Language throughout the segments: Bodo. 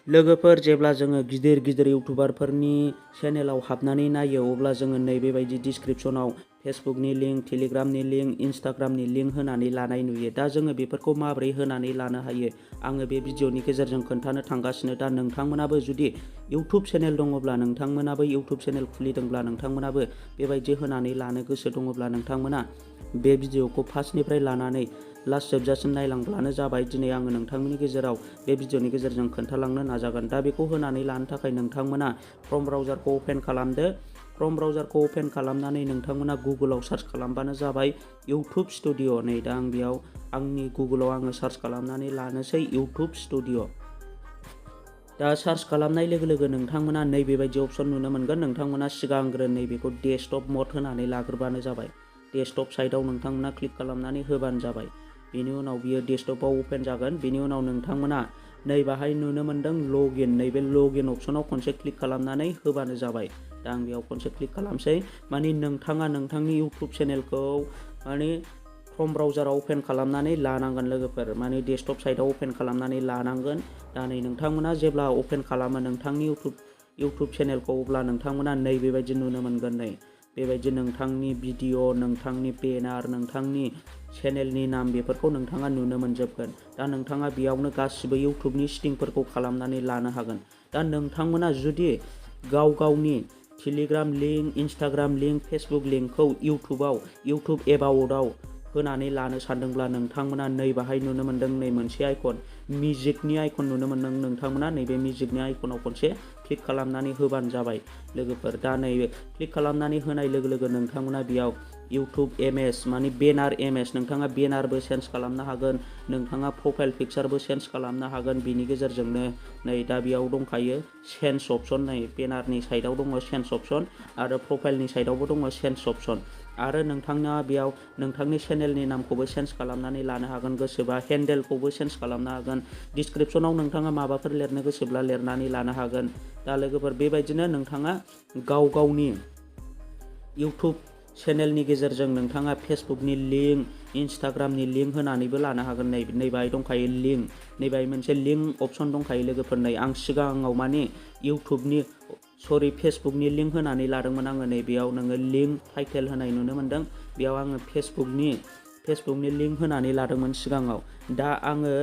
लोगोफोर जेब्ला जोङो गिदिर गिदिर इउटुबारफोरनि चेनेलाव हाबनानै नायो अब्ला जोङो नैबेबायदि डिसक्रिपसनाव फेसबुकनि लिंक, टेलिग्रामनि लिंक, इन्स्टाग्रामनि लिंक होनानै लानाय नुयो। दा जोङो बेफोरखौ माबोरै होनानै लानो हायो आङो बे भिडिअनि गेजेरजों खोन्थानो थांगासिनो। दा नोंथांमोनाबो जुदि इउटुब चेनेल दङब्ला, नोंथांमोनाबो इउटुब चेनेल खुलिदोंब्ला, नोंथांमोनाबो बेबायदि होनानै लानो गोसो दङब्ला नोंथांमोना बे भिडिअखौ फार्स्टनिफ्राय लानानै लास्ट जोबजासिम नायलांब्लानो जाबाय। दिनै आङो नोंथांमोननि गेजेराव बे भिडिअनि गेजेरजों खोन्थालांनो नाजागोन। दा बेखौ होनानै लानो थाखाय नोंथांमोना क्रोम ब्राउजारखौ अपेन खालामदो। क्रोम ब्राउजारखौ अपेन खालामनानै नोंथांमोना गुगोलाव सार्च खालामबानो जाबाय इउटुब स्टुडिअ'। नै दा आं बेयाव आंनि गुगोलाव आङो सार्च खालामनानै लानोसै इउटुब स्टुडिअ'। दा सार्च खालामनाय लोगो लोगो नोंथांमोना नैबेबायदि अपसन नुनो मोनगोन। नोंथांमोना सिगांग्रो नैबेखौ डेस्कटप मड होनानै लाग्रोबानो जाबाय। डेस्कटप साइडआव नोंथांमोना क्लिक खालामनानै होबानो जाबाय। बेनि उनाव बियो डेस्कटपआव अपेन जागोन। बेनि उनाव नोंथांमोना नै बाहाय नुनो मोनदों लगइन। नैबे लगइन अपसनाव खनसे क्लिक खालामनानै होबानो जाबाय। दा आं बेयाव खनसे क्लिक खालामसै। माने नोंथाङा नोंथांनि इउटुब चेनेलखौ माने क्रोम ब्राउजाराव अपेन खालामनानै लानांगोन लोगोफोर। माने डेस्कटप साइडआव अपेन खालामनानै लानांगोन। दा नै नोंथांमोना जेब्ला अपेन खालामो नोंथांनि इउटुब चेनेलखौ अब्ला नोंथांमोना नैबेबायदि नुनो मोनगोन। नै बेबायदि नोंथांनि भिडिअ', नोंथांनि बेनार, नोंथांनि चेनेलनि नाम बेफोरखौ नोंथाङा नुनो मोनजोबगोन। दा नोंथाङा बेयावनो गासिबो इउटुबनि सेटिंफोरखौ खालामनानै लानो हागोन। दा नोंथांमोना जुदि गाव गावनि Telegram link, Instagram link, Facebook लिंकखौ इउटुब एबाउटआव होनानै लानो सानदोंब्ला नोंथांमोना नै बाहाय नुनो मोनदों नै मोनसे आइकन, मिउजिकनि आइकन नुनो मोनदों। नोंथांमोना नैबे मिउजिकनि आइकनाव खनसे क्लिक खालामनानै होबानो जाबाय लोगोफोर। दा नै क्लिक खालामनानै होनाय लोगो लोगो नोंथांमोना बेयाव इउटुब इमेज माने बेनार इमेज, नोंथाङा बेनारबो चेन्ज खालामनो हागोन, नोंथाङा प्रफाइल पिकचारबो चेन्ज खालामनो हागोन। बिनि गेजेरजोंनो नै दा बेयाव दंखायो चेन्ज अपसन। नै बेनारनि साइडआव दङ चेन्ज अपसन आरो प्रफाइलनि साइडआवबो दङ चेन्ज अपसन। आरो नोंथाङा बेयाव नोंथांनि चेनेलनि नामखौबो चेन्ज खालामनानै लानो हागोन। गोसोबा हेन्डेलखौबो चेन्ज खालामनो हागोन। डिसक्रिपसनाव नोंथाङा माबाफोर लिरनो गोसोब्ला लिरनानै लानो हागोन। दा लोगोफोर बेबायदिनो नोंथाङा गाव गावनि इउटुब चेनेलनि गेजेरजों नोंथाङा फेसबुकनि लिंक, इन्स्टाग्रामनि लिंक होनानैबो लानो हागोन। नै बाहाय दंखायो लिंक, नै बाहाय मोनसे लिंक अपसन दंखायो लोगोफोर। नै आं सिगाङाव माने फेसबुकनि लिंक होनानै लादोंमोन आङो। नै बेयाव नोङो लिंक टाइटेल होनाय नुनो मोनदों। बेयाव आङो फेसबुकनि लिंक होनानै लादोंमोन सिगाङाव। दा आङो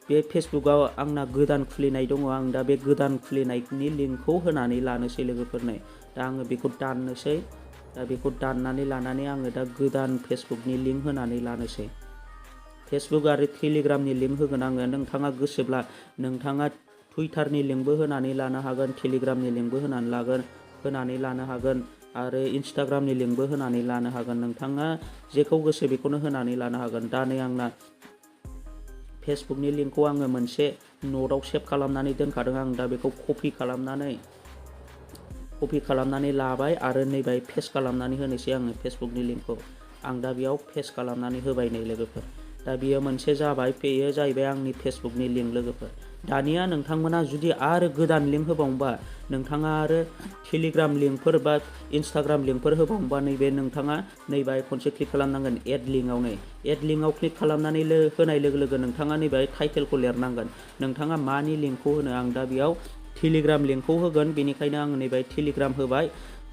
बे फेसबुकआव आंना गोदान खुलिनाय दङ। आं दा बे गोदान खुलिनायनि लिंकखौ होनानै लानोसै लोगोफोर। नै दा आङो बेखौ दाननोसै। दा बेखौ दाननानै लानानै आङो दा गोदान फेसबुकनि लिंक होनानै लानोसै। फेसबुक आरो टेलिग्रामनि लिंक होगोन आङो। नोंथाङा गोसोब्ला नोंथाङा टुइटारनि लिंकबो होनानै लानो हागोन, टेलिग्रामनि लिंकबो होनानै लानो हागोन आरो इन्स्टाग्रामनि लिंकबो होनानै लानो हागोन। नोंथाङा जेखौ गोसो बेखौनो होनानै लानो हागोन। दा नै आंना फेसबुकनि लिंकखौ आङो मोनसे नटआव सेभ खालामनानै दोनखादों। आं दा बेखौ कपि खालामनानै लाबाय आरो नैबाय पेस्ट खालामनानै होनोसै आङो फेसबुकनि लिंकखौ। आं दा बेयाव पेस्ट खालामनानै होबाय नै लोगोफोर। दा बियो मोनसे जाबाय, बेयो जाहैबाय आंनि फेसबुकनि लिंक लोगोफोर। दानिया नोंथांमोना जुदि आरो गोदान लिंक होबावनोबा, नोंथाङा आरो टेलिग्राम लिंकफोर बा इन्स्टाग्राम लिंकफोर होबावनोबा नैबे नोंथाङा नैबाय खनसे क्लिक खालामनांगोन एड लिंकआव। नै एड लिंकआव क्लिक खालामनानै होनाय लोगो लोगो नोंथाङा नैबाय टाइटेलखौ लिरनांगोन। नोंथाङा मानि लिंकखौ होनो। आं दा बेयाव टेलिग्राम लिंकखौ होगोन, बेनिखायनो आङो नैबाय टेलिग्राम होबाय।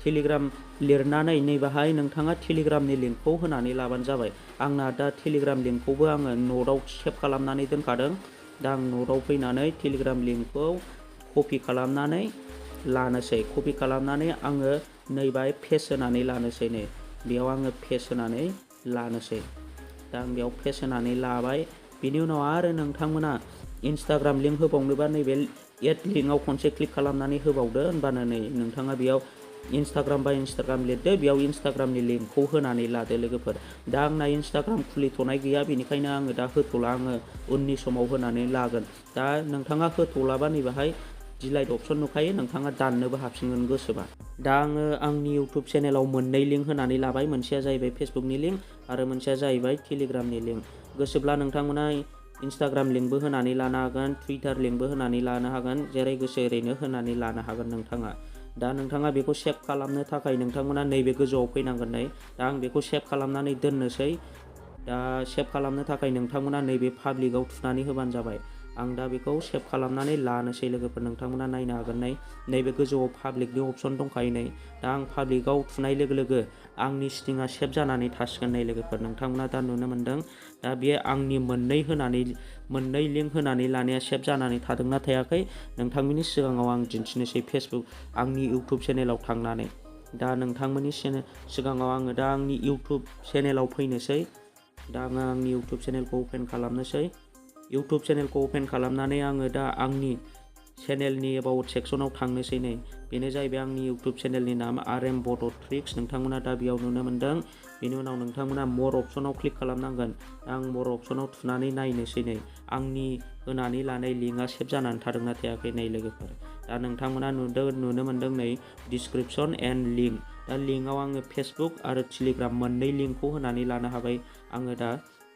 टेलिग्राम लिरनानै नैबाहाय नोंथाङा टेलिग्रामनि लिंकखौ होनानै लाबानो जाबाय। आंना दा टेलिग्राम लिंकखौबो आङो नटआव सेभ खालामनानै दोनखादों। दा आं नटआव फैनानै टेलिग्राम लिंकखौ कपि खालामनानै लानोसै। कपि खालामनानै आङो नैबाय पेस्ट होनानै लानोसै। नै बेयाव आङो पेस्ट होनानै लानोसै। दा आं बेयाव पेस्ट होनानै लाबाय। बेनि उनाव आरो नोंथांमोना इन्स्टाग्राम लिंक होबावनोबा नैबे एड लिंकआव खनसे क्लिक खालामनानै होबावदो। होनबानो नै नोंथाङा बेयाव इन्स्टाग्राम लिरदो, बेयाव इन्स्टाग्रामनि लिंकखौ होनानै लादो लोगोफोर। दा आंना इन्स्टाग्राम खुलिथ'नाय गैया, बेनिखायनो आङो दा होथ'ला। आङो उननि समाव होनानै लागोन। दा नोंथाङा होथ'लाबा नैबाहाय डिलाइट अपसन नुखायो, नोंथाङा दाननोबो हाबसिगोन गोसोबा। दा आङो आंनि इउटुब चेनेलाव मोननै लिंक होनानै लाबाय। मोनसेया जाहैबाय फेसबुकनि लिंक आरो मोनसेया जाहैबाय टेलिग्रामनि लिंक। गोसोब्ला नोंथांमोना इन्स्टाग्राम लिंकबो होनानै लानो हागोन, टुइटार लिंकबो होनानै लानो हागोन, जेरै गोसो ओरैनो होनानै लानो हागोन नोंथाङा। दा नोंथाङा बेखौ सेभ खालामनो थाखाय नोंथांमोना नैबे गोजौआव फैनांगोन। नै दा आं बेखौ सेभ खालामनानै दोननोसै। दा सेभ खालामनो थाखाय नोंथांमोना नैबे पाब्लिकआव थुनानै होबानो जाबाय। आं दा बेखौ सेभ खालामनानै लानोसै लोगोफोर। नोंथांमोना नायनो हागोन नैबे गोजौआव पाब्लिकनि अपसन दंखायो नै। दा आं पाब्लिकआव थुनाय लोगो लोगो आंनि सेटिंआ सेभ जानानै थासिगोन नै लोगोफोर। नोंथांमोना दा नुनो मोन्दों। दा बेयो आंनि मोननै लिंक होनानै लानाया सेभ जानानै थादोंना थायाखै नोंथांमोननि सिगाङाव आं दिन्थिनोसै आंनि इउटुब चेनेलाव थांनानै। दा नोंथांमोननि सिगाङाव आङो दा आंनि इउटुब चेनेलाव फैनोसै। दा आङो आंनि इउटुब चेनेलखौ अपेन खालामनोसै। इउटुब चेनेलखौ अपेन खालामनानै आङो दा आंनि चेनेलनि एबाउट सेक्सनाव थांनोसै नै। बेनो जाहैबाय आंनि इउटुब चेनेलनि नाम बोद ट्रिक्स। नोंथांमोना दा बेयाव नुनो मोन्दों। बेनि उनाव नोंथांमोना मर अपसनाव क्लिक खालामनांगोन। आं मर अपसनाव थुनानै नायनोसै नै आंनि होनानै लानाय लिंकआ सेभ जानानै थादोंना थायाखै नै लोगोफोर। दा नोंथांमोना नुनो मोन्दों नै डिसक्रिपसन एन्ड लिंक। दा लिंकआव आङो फेसबुक आरो टेलिग्राम मोननै लिंकखौ होनानै लानो हाबाय आङो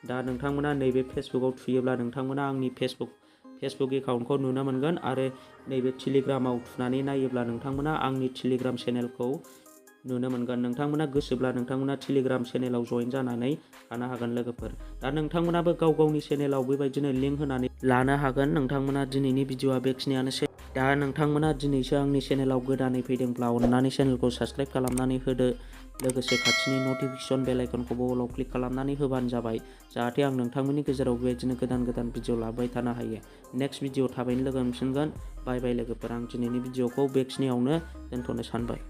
दा नोंथांमोना नैबे फेसबुकआव थुयोब्ला नोंथांमोना आंनि फेसबुक एकाउन्टखौ नुनो मोनगोन आरो नैबे टेलिग्रामाव थुनानै नायोब्ला नोंथांमोना आंनि टेलिग्राम चेनेलखौ नुनो मोनगोन। नोंथांमोना गोसोब्ला नोंथांमोना टेलिग्राम चेनेलाव जइन जानानै थानो हागोन लोगोफोर। दा नोंथांमोनाबो गाव गावनि चेनेलाव बेबायदिनो लिंक होनानै लानो हागोन। नोंथांमोना दिनैनि भिडिअआ बेखिनियानोसै। दा नोंथांमोना दिनैसो आंनि चेनेलाव गोदानै फैदोंब्ला अननानै चेनेलखौ साबस्क्राइब खालामनानै होदो। लोगोसे खाथिनि नटिफिकेसन बेल आइकनखौबो अलाव क्लिक खालामनानै होबानो जाबाय। जाहाथे आं नोंथांमोननि गेजेराव बेबायदिनो गोदान भिडिअ लाबोबाय थानो हायो। नेक्स्ट भिडिअ थाबैनो लोगो मोनफिनगोन। बाय बाय लोगोफोर। आं दिनैनि भिडिअखौ बेखिनियावनो दोनथ'नो सानबाय।